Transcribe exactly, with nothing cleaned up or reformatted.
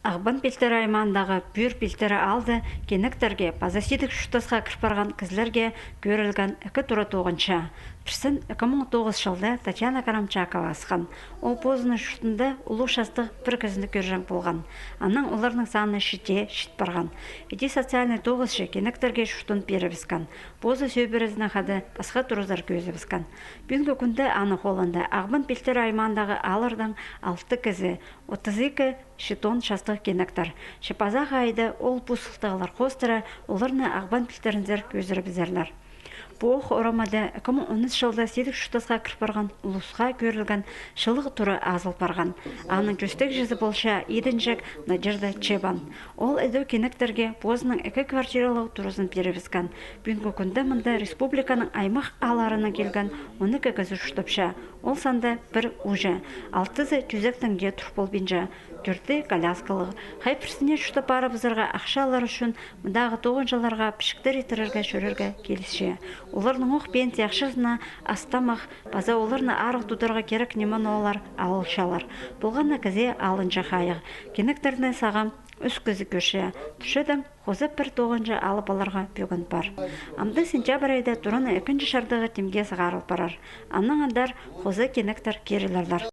Ағбан пилтірі аймаандағы Пӱӱр пилтірі аалда кенектерге паза сидік чуртасха кір парған кізілерге кӧрілген ікі тура тоғынча. Пірсін ікі муң тоғыс чылда Татьяна Карамчакова асхан. Ол позының чуртында улуғ частығ пір кізіні кӧрҷең полған. Анаң оларның саны читче чит парған. Іди социальный тоғысчы кенектерге чуртын пирібіскен. Позы сӧбірезінең хада пасха туразар кӧзібіскен. Пӱӱнгі кӱнде аның холында Ағбан пилтірі аймаандағы ааллардаң алты кізі, отыс ікі читон частығ кенектер. Че пазағы айда ол пу сылтағлар хоостыра оларны Ағбан пилтірінзер кӧзірібізерлер. Пу ох орамада ікі муң онынҷы чылда сидік чуртасха кір парған улусха кӧрілген чылығ тура азыл парған. Аның чӧстегҷізі полча идінҷек Надежда Чебан. Ол ідӧк кенектерге позының ікі квартиралығ туразын пирібіскен. Пӱӱнгі кӱнде мында республиканың аймах аалларынаң килген он ікі кізі чуртапча. Ол санда пір ууҷа, алтызы тӧзектің дее тур полбинча, тӧрті коляскалығ. Хай пірсіне чуртап парыбызарға ахча алар ӱчӱн мындағы тоғынҷыларға пічіктер итірерге чӧрерге килісче. Оларның ох пенсия ахчазына ас-тамах паза оларны арығ тударға кирек ниме-ноо алар алылчалар. Полған на кізее алынҷа хайығ. Кенектерні сағам ӱс кізі кӧрче. Тӱсчедең, хоза пір тоғынҷа алып аларға пӧгін пар. Амды сентябрь айда тураны ікінҷі чардығы тимге сығарыл парар. Анаң андар хоза кенектер кирілерлер.